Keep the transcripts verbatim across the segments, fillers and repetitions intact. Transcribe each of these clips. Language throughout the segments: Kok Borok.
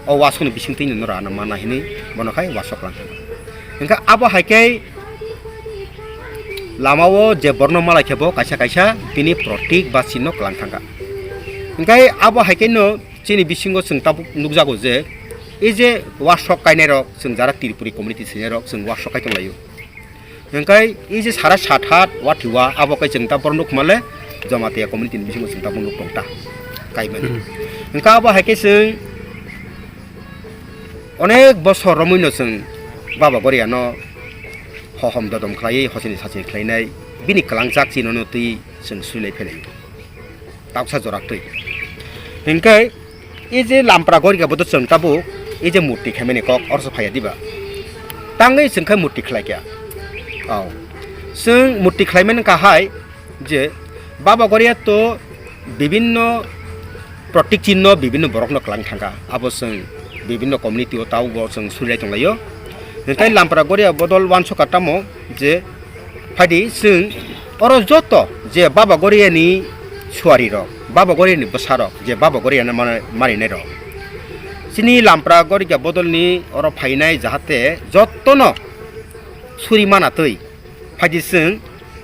o wasokni bisingtwi no rana mana hinwi bono khai wasok lang thangkha. Hwnkhe abo hai khe lamao je borno malai khe bo kaisa kaisa bini protik ba chinno klang thangkha. Hwnkhe abo hai khe no chini bisingo chwng tabuk nukjago je, ei je wasok kainai rok, chwng jara Tripuri community sinairok chwng wasok kai tonglaio. Hwnkhe ei je sara sat hat wathiwa abo kai chwng ta borok nukmale Jamatia community ni bisingo chwng tabuk nuk tongta kaimani. Hmm. Hwnkhe abo hai khe chwng onek bosor romwino chwng Baba Goriano hohom dodom khlaiwi hosini sachini khlainai bini klangjak chinono twi chwng suilai phailai. Taksa jora twi. Hwnkhe, ei je lampra gorikha bodo chwng tabuk, ei je murti khaimani kok, orso phaiya diba? Tangwi chwng khe murti khlaikha. Au. Chwng murti khlaimani kahai je, Baba Goria to bibinno protik chinno bibinno borokno klang thangkha. Abo chwng bibinno community o taubo chwng suilai tonglaio. Hwnkhe lampra goria bodol wansukha tamo je phaidi chwng oro joto je Baba Goriani suari rok, Baba Goriani bwsa rok, je Baba Goriano mane-, marinai rok. Chini lampra gorikha bodolni oro phainai jahate jotono suri mana twi phaidi chwng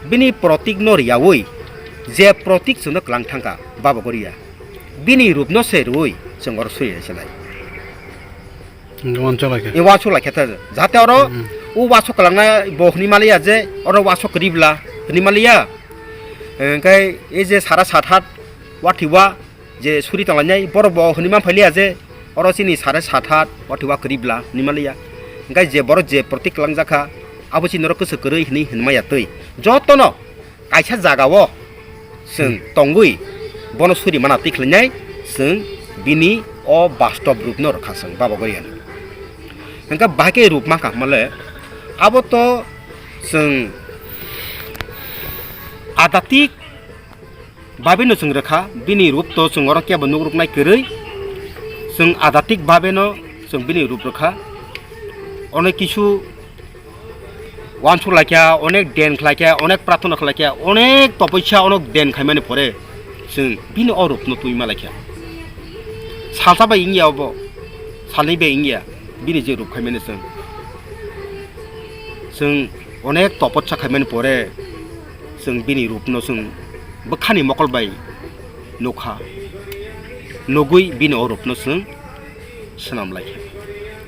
bini protik no riyaui je protik chwngno klang thangkha Baba Goria. Bini rupno se rwui chwng oro suri raisinai. Hwnkhe wansuk lai khe. E wansuk lai khe ta, jahate oro Hmm. o wansuk kwlangna bo hwnwi maliya je oro wansuk kwrwi bla hwnwi maliya. Hwnkhe e je sara sat hat wathiwa je suri tonglainai borok bo hwnwi man phailiya je oro chini sare sat hat wathiwa kwrwi bla hwnwi maliya. Hwnkhe je borok je protik kwlangjakha abo chini oro kwswk kwrwi hwnwi hwnmaya twi jotono kaisa jagao chwng Hmm. tongwi bono suri mana twi khwlainai chwng bini o bastob rupno rwkha chwng Baba Goriano. Hwnkhe bahai khe rup mankha hwnmale abo to chwng adatik babino chwng rwkha, bini rup to chwng oro kebo nuk rwknai kwrwi chwng adatik babino chwng bini rup rwkha. Onek kisu wansuk laikha, onek den khlaikha, onek prarthana khlaikha, onek topoisa, onek den khaimani pore chwng bini o rupno twi malaikha. Salsa bai wngya obo, salnwi bai wngya, bini je rup khaimani chwng. Chwng onek toposa khaimani pore chwng bini rupno chwng bwkhani mokol bai nukha, nugwi bini o rupno chwng swnam lai kha.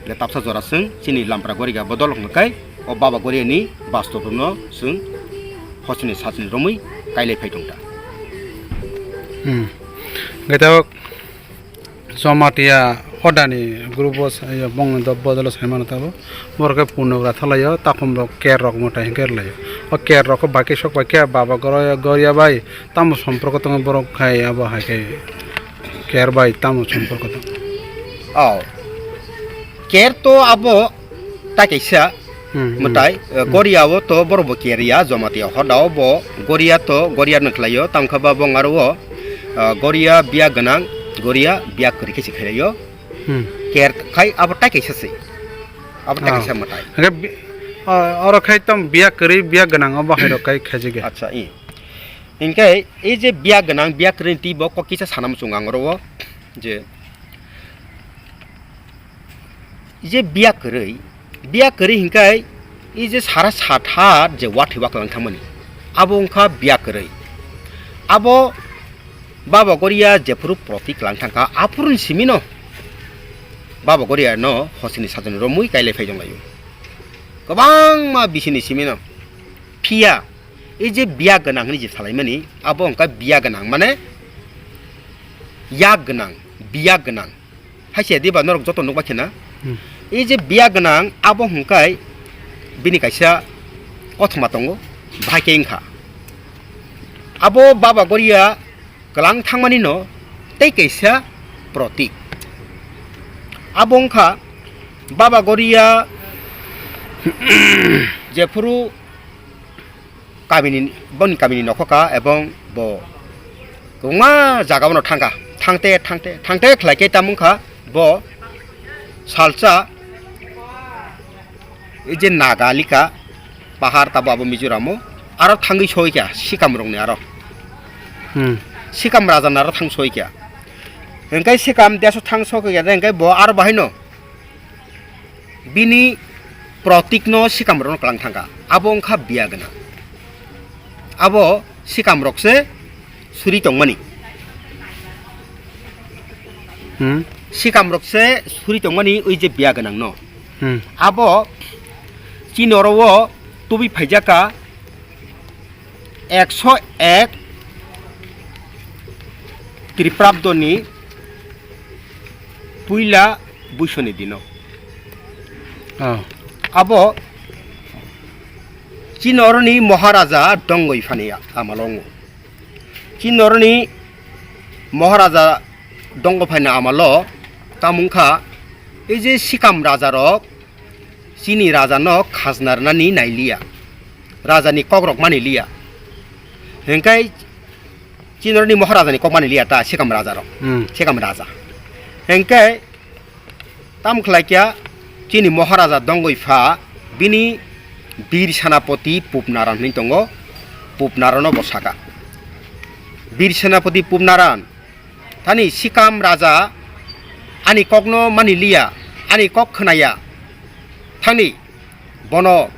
Le tapsa jora chwng chini lampra goriga bodol hwnkhe o Baba Goriani bastobno chwng hosini sachini romwi kailai phai tongta. Hmm. Hwnkhe tabuk Jamatia hodani group o sa-, yo, bongni do-, bodolo saimano tabuk. Borok khe purno gra thalaio, takhum rok ker rok mwtai hwnkhe rwlaio. O ker rok khe bai khe sok bai khe Baba Goro-, Goria bai tamo somporko tongo borok khai abo hai khe ker bai tamo somporko tongo? Oh. Ker to abo tai kaisa Hmm, hmm. mwtai, eh, Hmm. Goria o to borok bo ker ya, Jamatia hodao bo Goria to Goria no khlaio, tamo khe ba bong aro o, eh, Goria biya gwnang, Goria biya kwrwi khe se khlaio. Hmm. Ker khai abo tai kaisa se. Abo tai Ah. kaisa mwtai. Hwnkhe bi-, o-, oro khai tamo biya kwrwi, biya gwnang obo hai rok khai khaijigya. Acha, i. Hinkhe ei je biya gwnang, biya kwrwi twi bo kok kisa sana muchung ang oro o je, je biya kwrwi, biya kwrwi hinkhe ei je sara sat hat je watwi waklang thangmani, abo wngkha biya kwrwi. Abo Baba Goria jephuru proti klang thangkha, aphuruni simino Baba Goria no hosini sajoni romwi kailai phai tonglaio. Kwbangma bisini simino. Phiya, ei je biya gwnang hinwi je salaimani, abo wngkha biya gwnang, mane yak gwnang, biya gwnang. Hai se diba norok joto nukba khena. Hmm. Ei je biya gwnang, abo hwnkhe bini kaisa kothoma tongo, bahai khe wngkha. Abo Baba Goria kwlang thangmani no tei kaisa protik. Abo wngkha Baba Goria jephuru kamini, boni kamini nokhoka ebong bo kwbangma jaga bono thangkha, thangte, thangte, thangte khlai khe tamo wngkha bo salsa, ei je Naga lika pahar tabo abo Mizoram o, aro thangwi soikha Sikam rokni aro. Hmm. Sikam raja ni aro thang soikha. Hingke sikam deso thang sok ya, hingke bo aro bahaino bini protikno sikamrokno klang thangkha. Abo wngkha biya gwnang. Abo sikamrok se suri tongmani. Hmm. Sikamrok se suri tongmani ui je biya gwnangno. Hmm. Abo chini oro o tubui phaijaka ekso ek Tripurabdoni puila buisoni dino. Oh. Abo chini oroni Maharaja Dongoi phani amalo wngo. Chini oroni Maharaja Dongoi phani amalo tamung kha, ei je sikam rajarok chini rajano khajna rwnani nailiya, rajani kokrok maniliya. Hingkai chini oroni Maharajani kok maniliya ta sikam rajarok. Hmm. Sikam raja. Hingkai tam khlaikya chini Maharaja Dongoi pha bini Bir Senapati Pupnaran hinwi tongo, Pupnarano bo saka. Bir Senapati Pupnaran Thani sikam raja ani kokno maniliya, ani kok khwnaya. Thani bono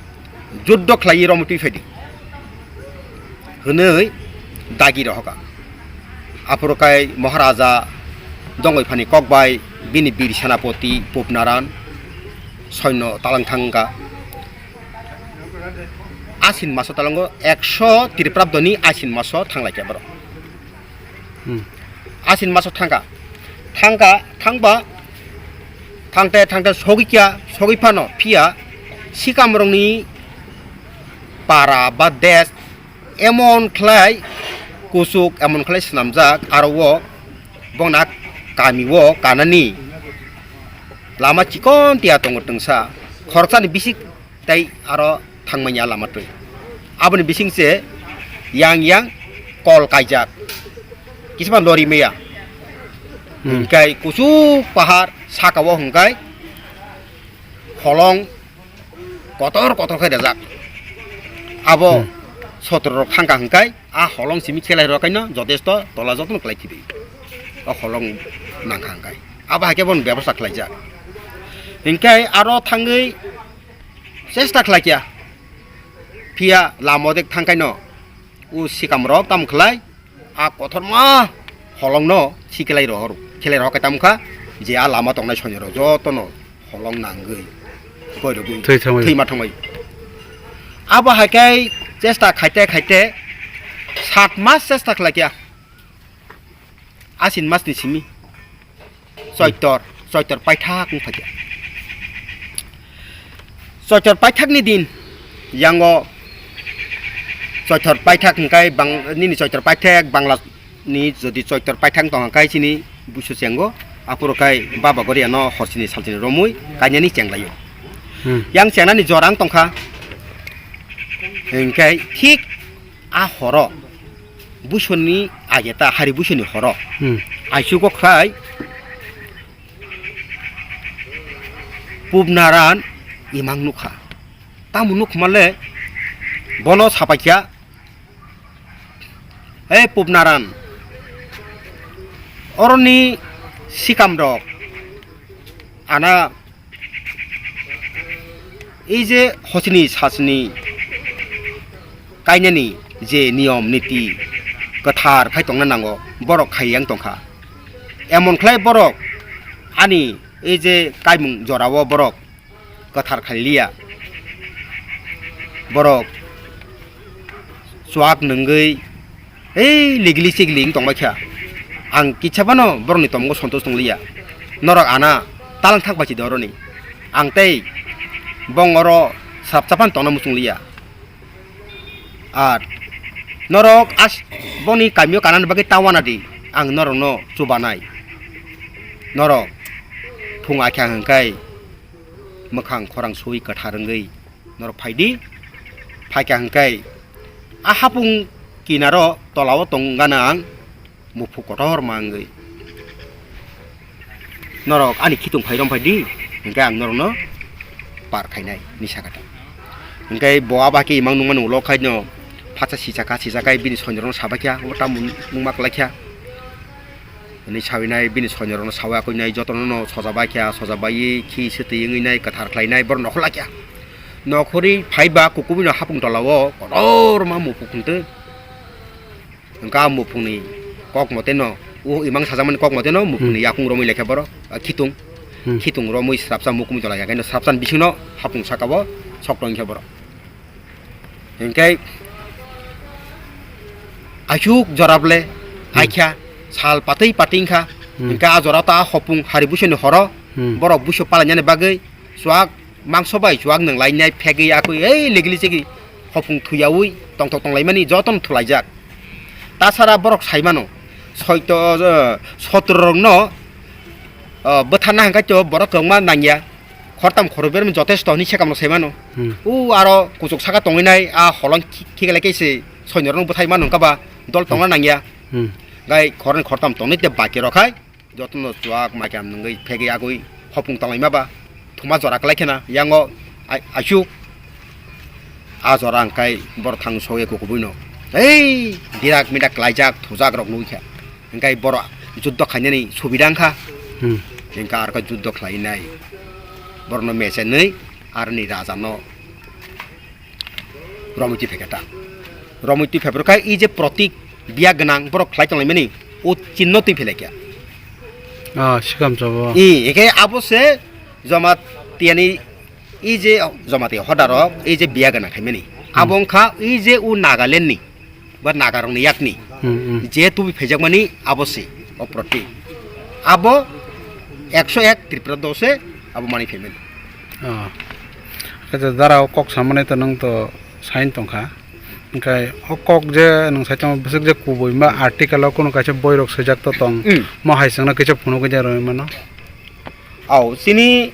juddo khlaiwi romwi twi phaidi, hwnwi dagi rohoka. Aphuru kai Maharaja Dongoi phani kok bai bini Bir Senapati Pupnaran soino talang thangkha. Asin maso talango ekso Tripurabdoni asin maso thanglaikha borok. Hmm. Asin maso thangkha, thangkha, thangba, thangte, thangte sogwi kya, sogwi phano phiya sikamrokni para ba desh emon khlai kuchuk, emon khlai swnamjak, aro o bongna kami o kanani lama chikon tiya tongo twngsa, khoroksani bisik tei aro thangmanya lama twi. Aboni bising se yang yang kol kaijak. Kisima lori maya. Hmm. Hingkai kuchuk pahar saka o hingkai holong kotor kotor khai rajak. Abo Hmm. sotro rok thangka hingkai a holong simi khelai rok kaino jotesto tola jotono klai thidi. O holong nangkha hingkai. Abo hai khe bono bebosta khlaijak. Hingkai aro thangwi chesta khlaikya. Phiya lama dek thangkaino u sikamrok tamo khlai a kothorma holongno si khlai rohor, khlai rohor khe tamo kha je a lama tongnai soinyorok jotono holong nangwi goirogwi Thwi thangwi. Thwima thangwi. Abo hai khe chesta khaite khaite sat mas chesta khlaikya. Asin masni simi Choitor, Choitor paithak wng phaikha. Choitor paithakni din, yango Choitor paithak hwnkhe bang-, nini Choitor paithak Bangla ni jodi Choitor paithak tong hwnkhe chini busu chengo, aphuru khai Baba Goriano horsini salsini romwi kainani chenglaio. Hmm. Yang chengnani jorang tongkha, hwnkhe thik a horo, buisoni age ta hari buisoni horo. Hmm. Aisugo khai Pubnaran imang nukha. Tamo nukmale bono sapaikha, "He Pubnaran, oroni sikamrok ana ei je hosini sasini kainani je niyom niti kwthar khai tongna nango, borok khai yang tongkha. Emon khlai borok ani ei je kaimung jorao borok kwthar khai liya. Borok chuak nungwi, ei ligili chigili wng tongbai kha. Ang kisa phano borokni tomongo sontos tongliya. Norok ana talang thak bai si de oroni. Ang tei bong oro srapsa phano tongna muchungliya. Ar norok as-, boni kamio kanani bagwi ta wana di. Ang norokno chubanai. Norok phung akha hwnkhe mwkhang khorang sui kwthar wngwi norok phaidi. Phaikha hwnkhe a hapung kinaro tolao tong gana ang muphu kotor ma wngwi. Norok ani khitung phai rom phaidi, hwnkhe ang norokno par khainai," hinwi sakha ta. Hwnkhe bo abo hai khe imang nungmani ulo khaino phatsa sichakha, sichakhai bini soinyorokno sabaikha, obo tamo nungma kwlaikha. Hwnwi sawi nai, bini soinyorokno sawi akwi nai, jotono no soja bai kha, soja baiwi khi swtwi wngwi nai, kwthar khlai nai, borok nokhor lai kha. Nokhorwi phai ba kukubui no hapung tola o kotorma mupuk hwntwi. Hwnkhe a muphungni kok mote no, o imang sajakmani kok mote no muphungni Hmm. yakung romwi lai kha borok, a, khitung. Hmm. Khitung romwi srapsa mukumi tola ya, khe no srapsa ni bisingno hapung saka o sok tong kha borok. Hingke asuk jorable Hmm. aikha sal patwi patingkha. Hmm. Hingke a jora ta hopung hari buisoni horo Hmm. borok buiso palainani bagwi chuak mangso bai chuak nang lainai phegwi akwi ei legili chigwi hopung thuyaui tongthok tonglaimani jotono thulaijak. Tasara borok saimano soito, eh, sotro rokno, eh, bwtharna hingkhe to borok kwbangma nangya. Khortam khorwi bermani jotesto hinwi sekamno sai mano. Hmm. U aro kuchuk saka tongwi nai a holong khi-, khiklai khe se soinyorokno bwthai mano wngkha ba dol tongna Hmm. nangya. Hmm. Gai khorni khortam tongwi te baki rok hai jotono chuak maikam nungwi phegwi agwi hopung tonglaima ba thuma jora kwlai khena yango ai-, aisuk a jora hwnkhe borok thang sogwi kukubuino ei dirak midak klaijak thujak rok nugwi kha. Hingke borok juddo khainani subida wngkha. Hmm. Hingke arokhe juddo khlainai. Borokno mechenwi aroni rajano romwi twi phaikha ta. Romwi twi phaiphuru khe i je protik biya gwnang borok khlai tonglaimani o chinno twi phailaikha. Ah, sikam chabo. I, hingke abo se Joma tiyani i je Joma tiya hodarok i je biya gwnang khaimani. Hmm. Abo wngkha i je o Nagalandni. Ba Nagarokni yakni Hmm, hmm. je tubi phaijakmani abo se o proti. Abo ekso ek Tripura dose abo mani phaimani. Ah. Khe to dara o kok samani to nwng to sain tongkha. Hingkhe o kok je nwng sai tongma bwswk je kubui ma article o kunu kaisa boirok swijak to tong. Hmm. Mo hai chwngno kisa phunugwi de rwmano. Au, chini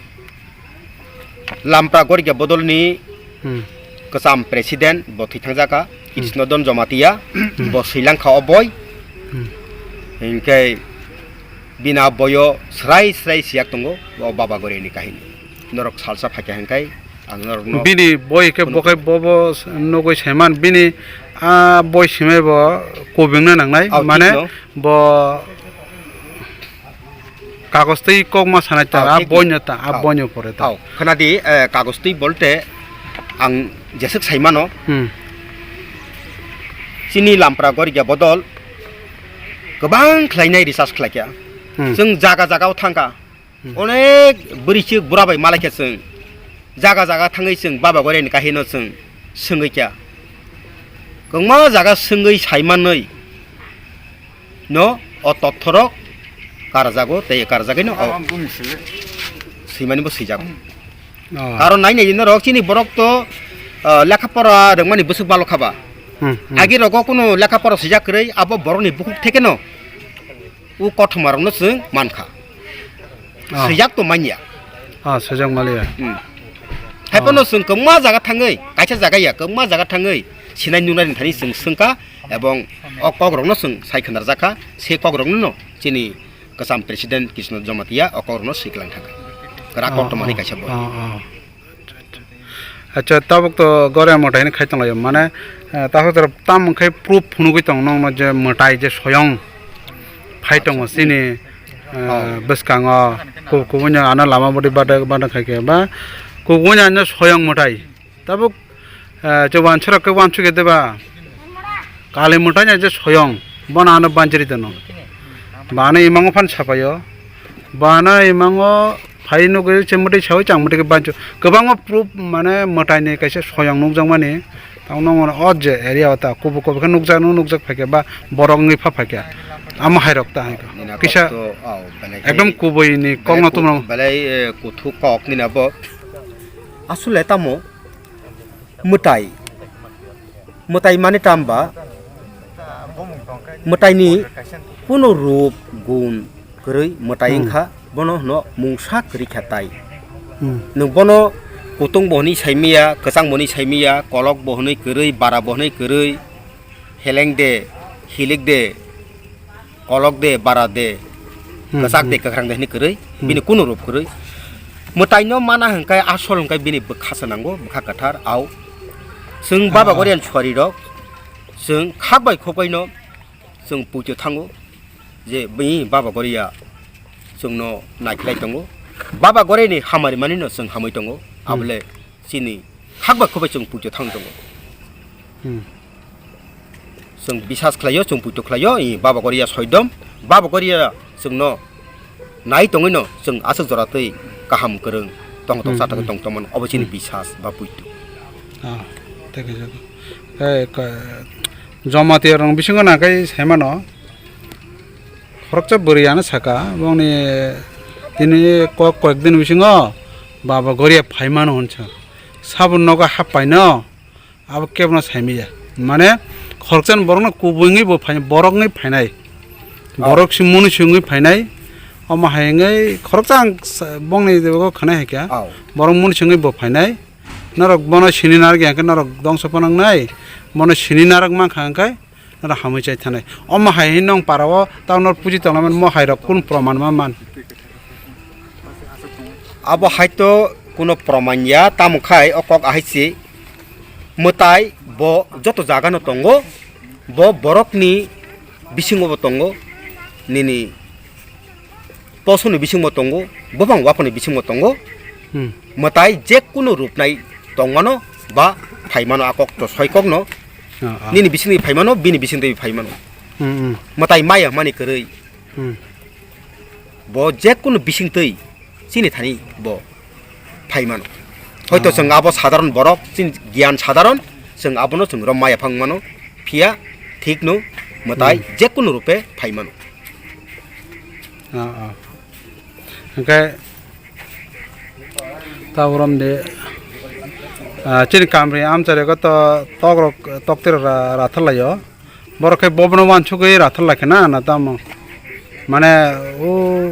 Lampra Gorikya Bodolni Hmm. kwcham president bo thwi thangjaka, Hmm. Krishnodon Jamatia, Hmm. bo swilang kha o boi. Hmm. Hinkhe bini a boyo srai srai siyak tongo, o Baba Goriyani kahini. Norok salsa phaikha hinkhai, ang norokno Bini boi khe phunukha. Bo khe bobo nugwi saiman, bini a boi simai bo kubingna nangnai, Au, mane thikno. Bo Kagos twi kok ma sanai ta, Au, a thik boino no. Ta, a Au. Boino pore ta. Au, khwnadi, eh, kagos twi bolte ang jeswk saimano. Hmm. Chini Lampra Gorikya Bodol kwbang khlainai research khlaikha. Hmm. Chwng jaga jaga o thangkha. Hmm. Onek bwrwi chwk bura bai malaikha chwng. Jaga jaga thangwi chwng Baba Goriyani kahino chwng swngwi kha. Kwbangma jaga swngwi saimanwi no o totthorok karjago tei karjagwi no o Ah, bumung sile. Swimani bo swijak. Oh. Karon nai nai norok chini borok to, ah, lekha pora rwngmani bwswk balo khaba. Hmm, hmm. Agi rogo kuno lekha pora swijak kwrwi abo borokni bukhuk thekeno u kothoma rokno chwng mankha. Ah. Swijak to manya. Ah, swijak maliya. Hmm. Haiphano Ah. Chwng kwbangma jaga thangwi, kaisa jaga ya, kwbangma jaga thangwi sinai nungnai thani chwng swngkha, ebong o kokrokno chwng sai khnarjakha, se kokrokno no chini kwcham president Krishna Jamatia o kokrokno swiklang thangkha. Kwrak Ah, koktwmani ah, kaisa bo. Ah, ah. Acha, tabuk to Goria mwtai hinwi khai tonglaio, mane, eh, tabuk to tam wngkhai proof phunugwi tong nokno je mwtai je soyong phai tongo chini, eh, Oh. Bwskango ku-, kubuni ano lama bwdwi bada bada khai khe ba kubuni ano soyong mwtai. Tabuk, eh, je wansarok khe wansukhe deba kali mwtai je soyong bono ano banjiri tono. Bano imango phan sapaio. Bano imango phai nugwi chwng mwtai sawi chang mwtai khe bancho. Kwbangma proof mane mwtaini kaisa soyang nukjakmani. Tamo nongmano o je area o ta kubu kubu khe nukjak nung nukjak phaikhe ba borok wngwi pha phaikhe. Amo hairok ta hai khe. Nina kisa kok to, oh, belai ekdom khai, kubuini belai kokno ku-, tumrang. Belai, eh, kuthuk kok nina bo. Asole tamo mwtai. Mwtai mani tamba mwtaini kuno rup gun kwrwi mwtai Hmm. wngkha, bono hwno mungsa kwrwi kha tai. Hmm. Nwng bono kutung bo hwnwi saimaya, kwchang bo hwnwi saimaya, kolok bo hwnwi kwrwi, bara bo hwnwi kwrwi, heleng de, hilik de, kolok de, bara de, Hmm, kwchak de, hmm. Kwkhrang de hwnwi kwrwi, Hmm. Bini kuno rup kwrwi. Mwtaino mana hwnkhe asol hwnkhe bini bwkha se nango, bwkha kwthar, au. Chwng Baba Ah. Goriani suari rok, chwng khak bai khok bai no chwng puito thango. Je bini Baba Goria chwngno naikhlai tongo. Baba Goria ni hamari manino chwng hamwi tongo. Hmm. Abole chini hak bai khubai chwng puito thang tongo. Hmm. Chwng bisas khlaio, chwng puito khlaio, i Baba Goria soidom, Baba Goria chwngno nai tongwino chwng aswk jora twi kaham kwrwng tong tong Hmm, sa tong hmm. tong tongmano, obo chini Hmm. bisas ba puito. Ah, tei khe jago. Eh, ka-, Jamatia rong bisingo nangkhe saimano. Khoroksa bwrwi ano saka, bongni tini kok, kok din bisingo Baba Goria phaimano hwnsa. Sabun nogo happaino, abo kebono saimaya. Mane, khoroksa borokno kubui wngwi bo phai-, borok wngwi phainai. Oh. Borok si munu si wngwi phainai. Omo hai wngwi khoroksa ang sa-, bongni debo khwnai hai kha. Oh. Borok munu si wngwi bo phainai. Norok bono sini narwk ya khe norok dongso phano wngnai. Bono sini narwk mankha hwnkhe, norok hamwi chai thanai. Omo hai hino nwng para o tamo nor puji tonglaimani mo hai rok kunu proman ma man. Abo hai to kuno proman ya, tamo khai o kok ahai se mwtai bo joto jaga no tongo, bo borok ni bisingo bo tongo, nini posoni bisingo tongo, bopang wapani bisingo tongo. Hmm. Mwtai je kunu rupnai tongmano ba phaimano a kok to soi kokno. Ah, ah. Nini bisingtwi phaimano, bini bisingtwi phaimano. Hmm, hmm. Mwtai maya mani kwrwi. Hmm. Bo je kunu bisingtwi chini thani bo phaimano. Hoito Ah. chwng abo sadharon borok, chini giyan sadharon, chwng abono chwng rom maya phang mano. Phiya thik no mwtai Hmm. je kunu rupe phaimano. Ah, ah. Hwnkhe tabuk romdi, ah, chini kamri amchari koto tokrok, toktwirok ra-, rathar laio. Borok khe bobono wansugwi rathar laikha na, na tamo? Mane o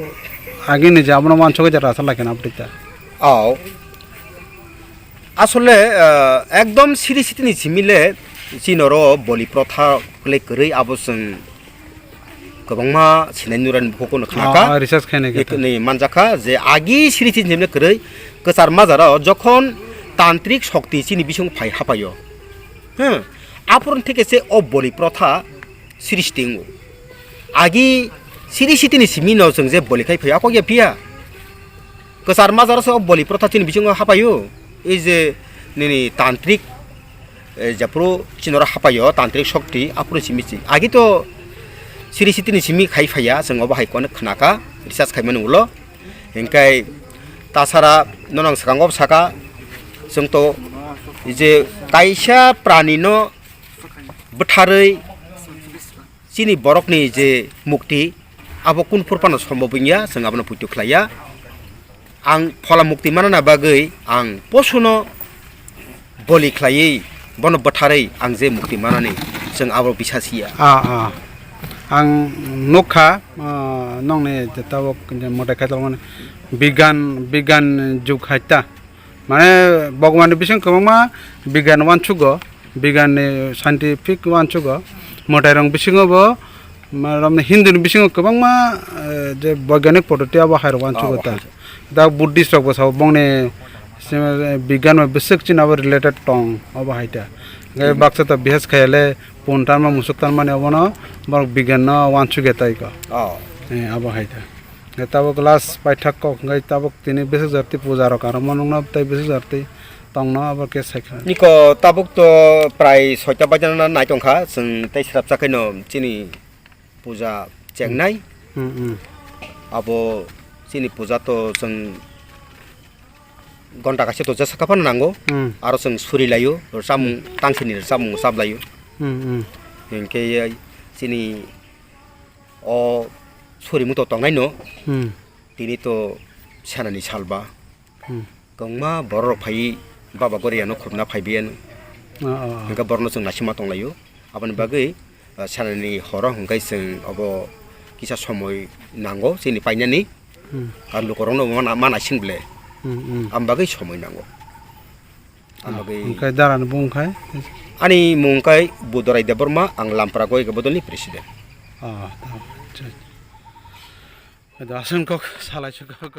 agini je abono wansugwi je rathar laikha na aboni ta? Oh. Asole, ah, ekdom siri sitini simi le chini oro boli protha le kwrwi abo chwng kwbangma sinai nurani bukhuk no khna kha. Ah, ah, research khainai khe ta. Ni manjakha je agi siri sitini simi le kwrwi kwchar majaro jokhon tantrik shokti chini bising phai hapaio. Hmm. Aphuru theke se o boli protha srishti wngo. Agi siri sitini simi no chwng je boli khai phaio, akok ya phiya. Kwchar majaro se o boli protha chini bisingo hapaio. Ei je nini tantrik, eh, jephuru chinoro hapaio, tantrik shokti, aphuru simi si. Agi to siri sitini simi khai phaiya, chwng obo hai kono khnaka, research khaimani ulo. Hingkai tasara nono ang swkango saka, chwng to je kaisa prani no bwtharwi chini borokni je mukti, abo kun phur phano sombob wngya, chwng abono puitu khlaiya. Ang phola mukti manna bagwi ang posuno boli khlaiwi, bono bwtharwi ang je mukti manani, chwng abo bisa siya. Ah, ah. Ang nukha, ah, nongni je tabuk je mwtai kaitor mani bigan, bigan juk hai ta. Mane Bhagwan ni bising kwbangma bigan uansugo, bigan ni scientific uansugo, mwtai rok bisingo bo, ma-, romni Hindu ni bisingo kwbangma, eh, je boiganik poddoti abo hai rok uansugo ta. Da Buddhist rok bo sao bongni se-, bigan bai bwswk chini abo related tong abo hai ta. Hwnkhe baksa ta bihas khayale pun tanma musuk tanmani obono borok bigan no uansugya tai ko. Eh, abo hai ta. Hwnkhe tabuk last paithak kok hwnkhe tabuk tini bwswk jati puja rok aro monongno tei bwswk jati tongno abo khe saikha. Niko tabuk to prai soita bajan na nai tongkha, chwng tei srapsa khaino chini puja chengnai. Hmm, hmm. Abo chini puja to chwng gonta kaisa to jesa kaphano nango. Hmm. Aro chwng suri laio, chamung tangsini chamung chap laio. Hmm, hmm. Hwnkhe chini o suri muto tongnai no. Hmm. Tini to senani salba. Hmm. Kwbangma borok rok phai Baba Goria no khulumna phai biyano. Ah, ah, ah. Hwnkhe borok no chwng naisingma tonglaio. Aboni bagwi, ah, senani horo hwnkhe chwng obo kisa somoi nango chini painani. Hmm. Ar lukurok no ma, ma naising ble. Hmm, hmm. Am bagwi somoi nango. Am bagwi. Hwnkhe dara ni bung khai? Ani mung khai Budorai Debbarma, ang Lampra Goyega Bodolni president. Ah, ta-, acha. Aswk kok salai se kok.